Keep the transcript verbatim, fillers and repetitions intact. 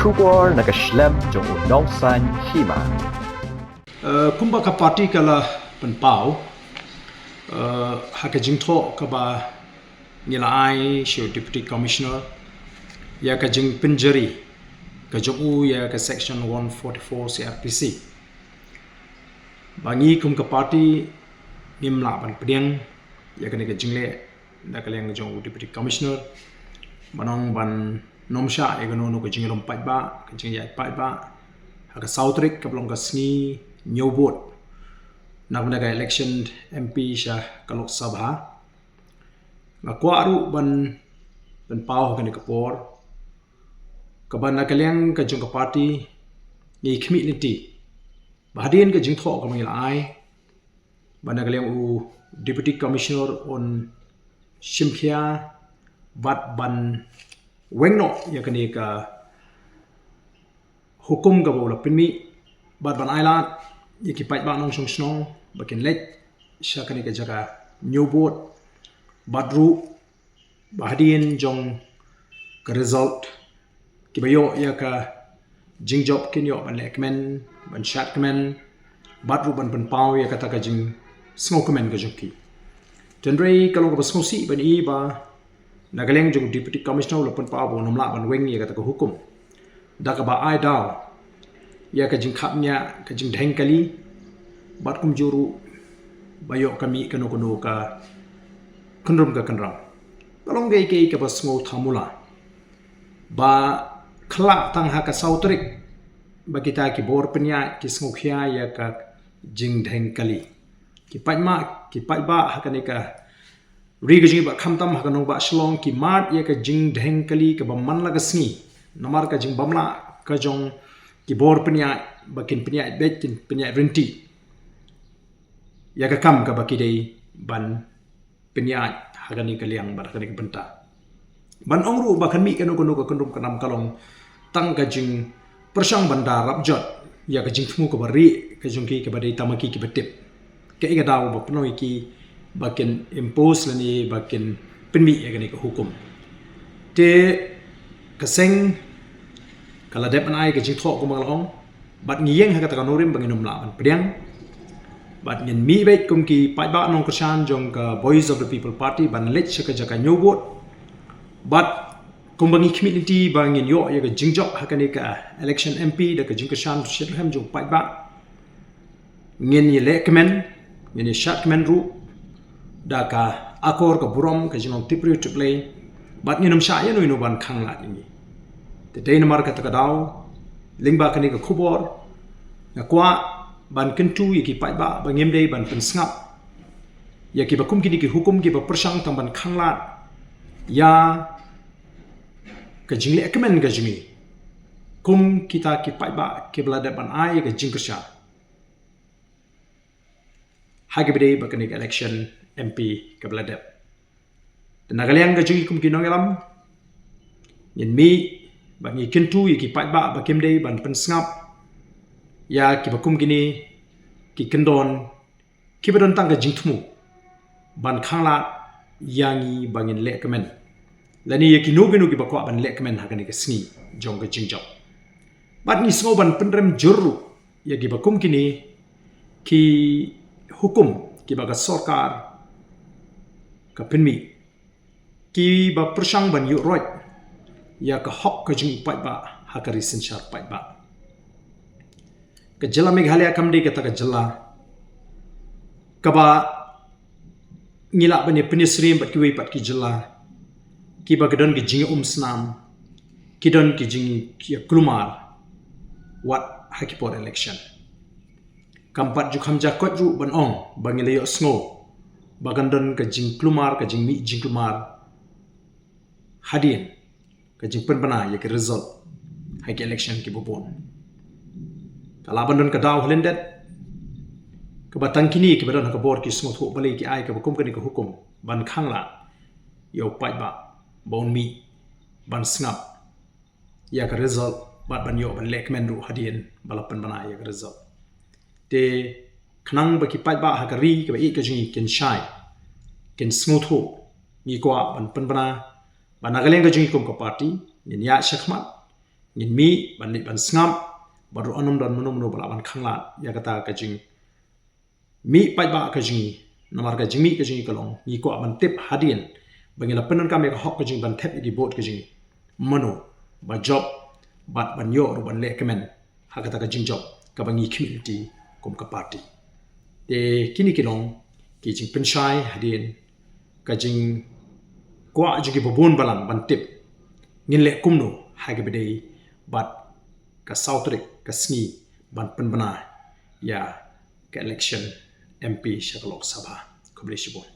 Khubor na ka shlem jong u nongsaiñ hima. Eh, kumba ka party ka la pynpaw, eh, ha ka jingthoh kaba ngi la ai sha u Deputy Commissioner ïa ka jingpynjari ka jong u ïa ka Section one forty-four C R P C, ba ngi kum ka party ngim lah ban pdiang ïa kane ka jingleh da ka liang jong u Deputy Commissioner, ban ong ban nym shah ïa kano kano ka jinglum paidbah, ka jingïaid paidbah ha ka saw tarik kaba long ka sngi ñiew vote na ka bynta ka election M P sha ka Lok Sabha. Nga kwah ruh ban pynpaw ha kane ka por kaba na ka liang ka jong ka party ngi khmih lynti ba hadien ka jingthoh kaba ngi la ai, ba na ka liang u Deputy Commissioner un shim khia bad ban weng noh ïa kane ka hukum kaba u la pynmih, bad ban ailad ïa ki paidbah nongshong shnong ba kin leit sha kane ka jaka ñiew vote, bad ruh ba hadien jong ka result, kiba ïoh ïa ka jingjop kin ïoh ban lehkmen, ban shadkmen, bad ruh ban pynpaw ïa kata ka jingsngewkmen ka jong ki. Hynrei ka long kaba sngewsih ban i ba na ka liang jong u Deputy Commissioner u la pynpaw ba un nym lah ban weng ïa kata ka hukum da kaba ai daw ïa ka jingkhapngiah, ka jingdheng kali, bad kumjuh ruh ba ïoh ka mih kano kano ka kynrum ka kynram. Ka long kaei kaei kaba sngewthamula ba khlak tang ha ka saw tarik ba kita ki bor pynïaid ki sngewkhia ïa ka jingdheng kali. Ki paidbah, ki paidbah ha kane ka ri ka jong ngi bad khamtam ha ka nongbah Shillong ki mad ïa ka jingdheng kali kaba man la ka sngi namar ka jingbymlah ka jong ki bor pynïaid, ba kin pynïaid beit, kin pynïaid ryntih ïa ka kam kaba ki dei ban pynïaid ha kane ka liang bad ha kane ka bynta. Ban ong ruh ba kan mih kano kano ka kynrum ka nam ka long tang ka jingpyrshang ban da rap jot ïa ka jingthmu kaba rieh ka jong ki kaba dei tang ma ki kiba tip kaei ka daw ba pynlong ïa ki ba kin impose lane ba kin pynmih ïa kane ka hukum. Te ka seng ka la dep ban ai ka jingthoh kumba nga la ong, bad ngi ïeng ha kata ka nongrim ba ngin nym lah ban pdiang. Bad ngin mih beit kum ki paidbah nongkyrshan jong ka Voice of the People Party ban leit sha ka jaka ñiew vote. Bad kumba ngi khmih lynti ba ngin ïoh ïa ka jingjop ha kane ka election M P da ka jingkyrshan shitrhem jong u paidbah, ngin ïa lehkmen, ngin ïa shadkmen ruh da ka akor ka burom, ka jinglong tipbriew tipblei, bad ngin nym shah ïano ïano ban khanglad ïa ngi. Te dei namar kata ka daw, lyngba kane ka khubor, nga kwah ban kyntu ïa ki paidbah ba ngim dei ban pynsngap ïa kiba kum kine ki hukum kiba pyrshang tang ban khanglad ïa ka jinglehkmen ka jong ngi kum kita ki paidbah kiba la dep ban ai ka jingkyrshan ha kaba dei ba kane ka election M P kaba la dep. Te na ka liang ka jong ngi kum ki nongïalam, ngin mih bad ngi kyntu ïa ki paidbah ba kim dei ban pynsngap ïa kiba kum kine ki kyndon kiba don tang ka jingthmu ban khanglad ïa ngi ba ngin lehkmen, lane ïa kino kino kiba kwah ban lehkmen ha kane ka sngi jong ka jingjop. Bad ngi sngew ban pynrem jur ruh ïa kiba kum kine ki hukum kiba ka sorkar ka pynmih, kiba pyrshang ban ïuh roit ïa ka hok ka jong u paidbah ha ka ri synshar paidbah. Ka jylla Meghalaya kam dei kata ka jylla kaba ngi lah ban ïa pynïasyriem bad kiwei pat ki jylla kiba ki don ki jingïaumsnam, ki don ki jingïakulmar wat ha ki por election. Kam pat ju kham ja koit ruh ban ong ba ngi la ïohsngew ba kan don ka jingkulmar, ka jingmih jingkulmar hadien ka jingpynbna ïa ki result ha ki election kiba bun. Ka lah ban don ka daw ha lyndet kaba tang kine kiba don ha ka bor ki sngewthuh balei ki ai kaba kum kane ka hukum ban khanglad ïa u paidbah ba un mih ban sngap ïa ka result bad ban ïoh ban lehkmen ruh hadien ba la pynbna ïa ka result. Te khnang ba ki paidbah ha ka ri kaba ïeit ka jong ngi kin shai, kin sngewthuh, ngi kwah ban pynbna ba na ka liang ka jong ngi kum ka party ngin ïaid shakhmat, Ngin mih ban leit ban sngap bad ruh ym don mano mano ba lah ban khanglad ïa kata ka jingmih paidbah ka jong ngi. Namar ka jingmih ka jong ngi ka long, ngi kwah ban tip hadien ba ngi la pyndonkam ïa ka hok ka jong ngi ban thep ïa ki vote ka jong ngi, mano ba jop bad ban ïoh ruh ban lehkmen ha kata ka jingjop kaba ngi khmih lynti kum ka party. Te kine ki long ki jingpynshai hadien ka jingkwah jong kiba bun balang ban tip ngin leh kumno ha kaba dei bad ka saw tarik ka sngi ban pynbna ïa ka election M P sha ka Lok Sabha. Khublei shibun.